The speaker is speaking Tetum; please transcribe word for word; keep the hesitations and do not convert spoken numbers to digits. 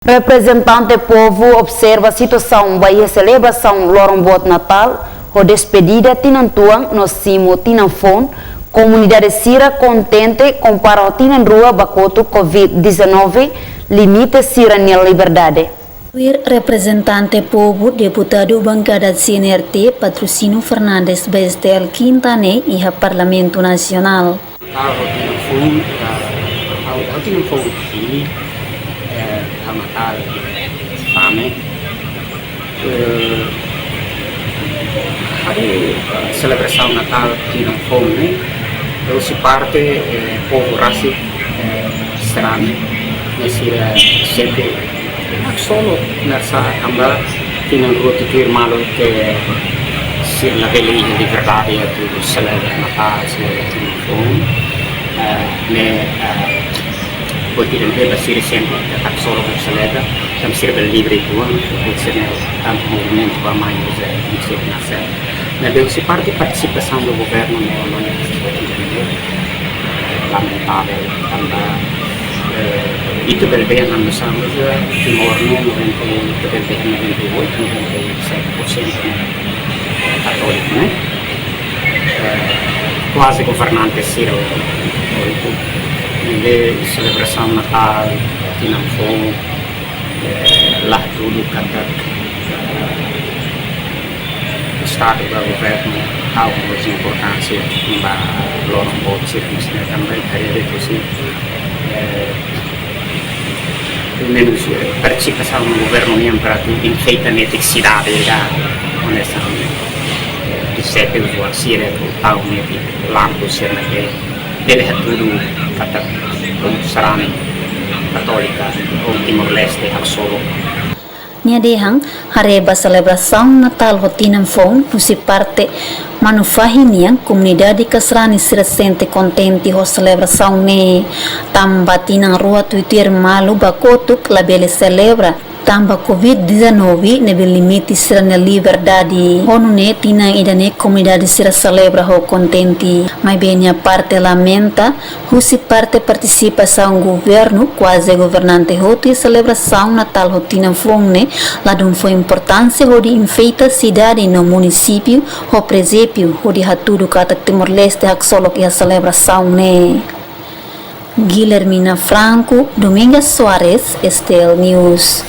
Reprezentante povu observa situasaun ba iha selebrasaun loron boot Natál ho despedida tinan tuan no simu tinan foun. Komunidade sira kontente kompara ho tinan rua ba kotuk Covid dezanove, limita sira-nia liberdade. Tuir reprezentante povu, deputadu bankada C N R T, Patrocínio Fernandes, ba S T L, kinta ne'e iha Parlamentu Nasionál. Ha'u ho tinan foun, ah, ha'u ho tinan foun hili, eh, ha'u Natál, fame. Eh, hari, eh, selebrasaun Natál tinan foun ne'e, husi parte, eh, povu rasik, eh, sarani, ne'e sira sente haksolok, ne'e sá tanba tinan rua tutuir malu ke sira labele iha liberdade atu selebra Natál, selebra tinan foun. Eh, ne'e, eh, buat ida ne'ebé ba sira sente haksolok atu selebra, tanba sira bele livre uitoan, buat sira-ne'e tanba movimentu ba mai uza, sira nasce. Ne'ebé husi parte partisipasaun ba governu ne'e, ne'e, lamentavel, tanba, eh, ita bele dehan hanesan, eh, Timor ne'e noventa, ita bele dehan noventa e oito, noventa e sete por cento ne'e katóliku, ne'e? Eh, kuaze governante sira oito. Ne'ebé selebrasaun Natál, tinan foun, eh, la hatudu katak, eh, Estadu ka governu tau mós importánsia ba loron boot sira ne'e, tanba ita haree de'it husi, eh, pelumenus, eh, partisipasaun governu nian para atu enfeita netik sidade ida, onestamente, eh, dezasete uzuáriu sira atu tau netik lampu sira ne'ebé bele hatudu katak sarani katólika ou Timor-Leste haksolok. Nia dehan, haree ba selebrasaun Natál ho tinan foun, husi parte manu fahi nian, komunidade ka sarani sira sente kontente ho selebrasaun ne'e, tanba tinan rua tutuir malu ba kotuk labele selebra, tanba Covid dezanove ne'ebé limita sira-nia liberdade. Ho nune'e tinan ida-ne'e komunidade sira selebra ho kontente. Maibé nia parte lamenta, husi parte partisipasaun governu, kuaze governante hotu iha selebrasaun Natál ho tinan foun ne'e, ladún fó importánsia hodi enfeita sidade no munisípiu ho prezépiu, hodi hatudu katak Timor-Leste haksolok iha selebrasaun ne'e. Guilhermina Franco, Domingas Soares, S T L News.